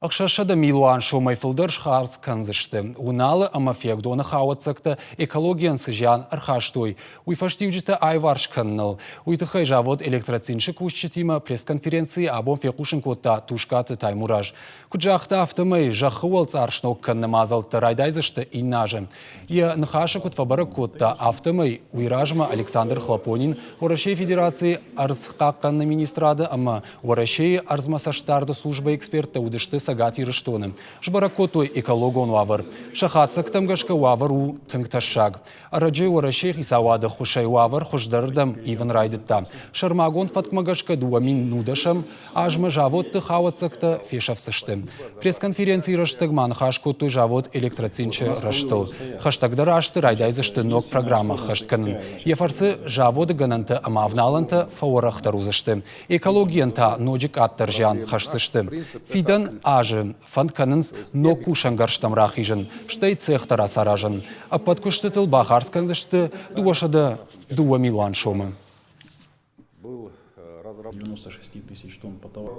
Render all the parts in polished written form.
600 милуан сомӕй фылдӕр схардз кӕндзысты. Уыналы ӕмӕ Фиагдоны хауӕццӕгтӕ экологийӕн цы зиан ӕрхастой, уый фӕстиуджытӕ аиварс кӕныныл. Уый тыххӕй завод «Электроцинчы» кусджытимӕ пресс-конференцийы абон фехъусын кодта Тускъаты Таймураз. Куыд загъта, афтӕмӕй зӕххы уӕлцъар сног кӕныны мадзӕлттӕ райдайдзысты иннӕ азы. Йӕ ныхасы куыд фӕбӕрӕг кодта, афтӕмӕй уый размӕ Александр Хлопонин Уӕрӕсейы Федерацийы ӕрдз хъахъхъӕныны министрады ӕмӕ Уӕрӕсейы ӕрдзмӕ цӕстдарды службӕйы эксперттӕ уыдысты Цӕгат Ирыстоны. Сбӕрӕг кодтой экологон уавӕр. Сӕ хатдзӕгтӕм гӕсгӕ уавӕр у тынг тӕссаг. Ӕрӕджы Уӕрӕсейы хицауады ӕххуысӕй уавӕр хуыздӕрырдӕм ивын райдыдта. Сӕрмагонд фӕткмӕ гӕсгӕ 2010 азмӕ заводты хауӕццӕгтӕ фесӕфдзысты. Пресс-конференцийы рӕстӕг ма ныхас кодтой завод «Электроцинчы» рӕзтыл. Хӕстӕгдӕр азты райдайдзысты ног программӕ ӕххӕст кӕнын. Йӕ фӕрцы заводы гӕнӕнтӕ ӕмӕ авналӕнтӕ фӕуӕрӕхдӕр уыдзысты. Экологийӕн та ноджы къаддӕр зиан хӕсдзысты. Фидӕн азы фӕнд кӕнынц ног кусӕнгӕрзтӕм рахизын, стӕй цехтӕ рацаразын. Ӕппӕт куыстытыл бахардз кӕндзысты 202 милуан сомы.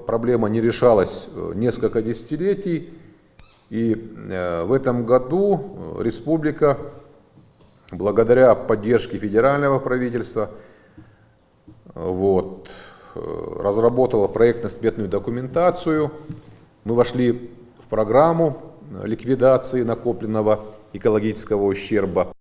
Проблема не решалась несколько десятилетий, и в этом году республика, благодаря поддержке федерального правительства, вот, разработала проектно-сметную документацию. Мы вошли в программу ликвидации накопленного экологического ущерба.